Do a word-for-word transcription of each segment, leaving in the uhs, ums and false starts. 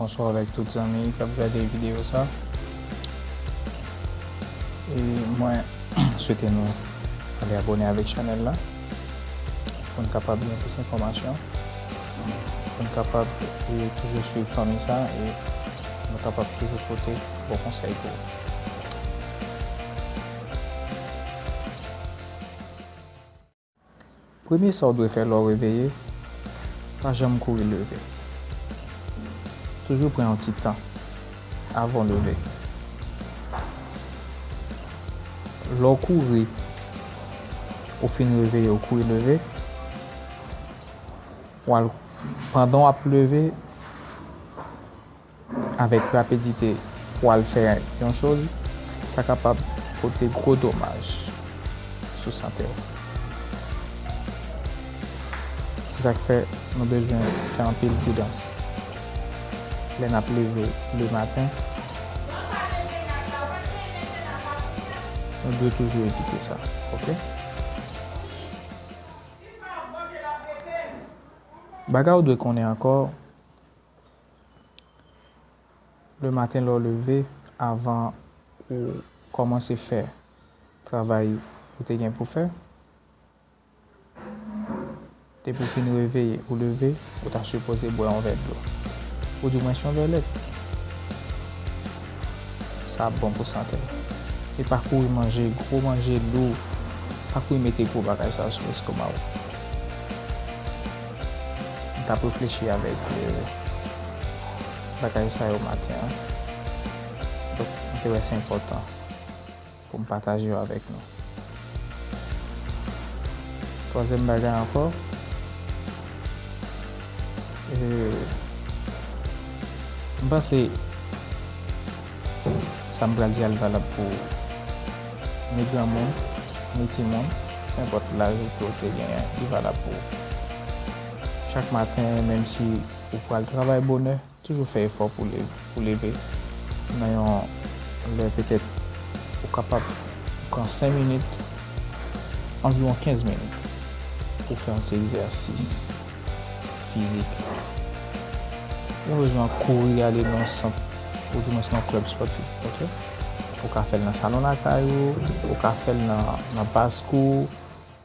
Bonswa avèk tout zanmi k ap gade videyo sa. E mwen swete nou ale abòne avèk chanèl la pou n kapab gen plis enfòmasyon, pou n kapab, e, toujou swiv fanmi sa e nou kapab toujou pote bon konsèy pou ou. Premye sa w dwe fè lè w reveye, pa janm kouri leve. Toujou pran yon ti tan avan w leve. Lè w kouri, ou fin reveye, ou kouri leve, w al, pandan w ap leve, avèk rapidite pou al fè yon choz, sa kapab pote gwo domaj sou sante w. Se sa k fè nou bezwen fè anpil pridans lè n ap leve le maten. Nou dwe toujou evite sa, oke? Bagay ou dwe konnen ankò, le maten lè w leve, avan ou kòmanse fè travay ou te gen pou fè, depi w fin reveye, ou leve, ou ta sipoze bwè yon vè dlo. Ou di mwens yon vè lèt. Sa ap bon pou sante w. E pa kouri manje gwo manje lou. Pa kouri mete gwo bagay sa yo sou estoma w. M t ap reflechi avèk, e, bagay sa yo maten an. Donk, m te wè se enpòtan pou m pataje yo avèk nou. Twazyèm bagay ankò, e, m panse sa m pral di a, li valab pou ni granmoun, ni timoun, nenpòt laj ou ke w te genyen, li valab pou ou. Chak maten, menm si ou pral travay bonè, toujou fè efò pou leve, pou leve nan yon lè petèt ou kapab pran senk minit, anviwon kenz minit, pou fè yon ti egzèsis fizik. Ou pa bezwen kouri ale nan yon sant, oudimwens nan yon klèb spòtif, oke? Ou ka fè l nan salon lakay ou, ou ka fè l nan, nan baz kou,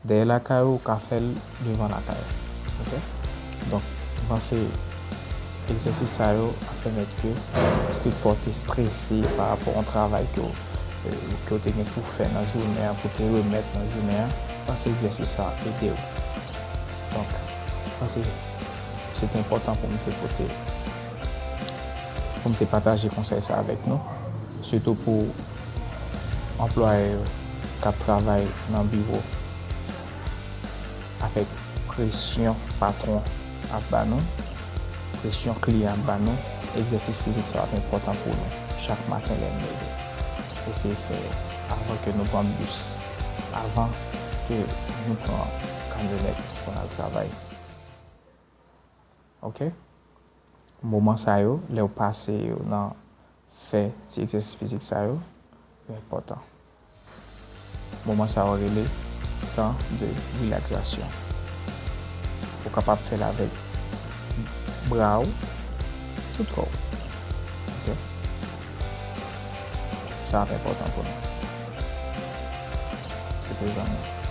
dèyè lakay ou, ou ka fè l devan lakay ou. Oke? Donk, m panse egzèsis sa yo ap pèmèt ke, si toutfwa w te strese pa rapò a yon travay ke w, e, ke w te gen pou fè nan jounen an, pou w te remèt nan jounen an, m panse egzèsis sa ap ede w. Donk, m panse se te enpòtan pou m te pote, pou m te pataje konsèy sa avèk nou, sitou pou anplwaye yo k ap travay nan biwo. Avèk presyon patwon ap ba nou, presyon kliyan ap ba nou, egzèsis fizik sa yo ap enpòtan pou nou chak maten lè n leve. Eseye fè yo avan ke nou pran bis, avan ke nou pran kamyonèt pou n al travay. Oke? Moman sa yo, lè w pase yo nan fè ti egzèsis fizik sa yo, yo enpòtan. Moman sa yo rele tan de rilaksasyon. Ou kapab fè l avèk bra w, tout kò w. Oke? Sa ap enpòtan pou nou. Se te zanmi.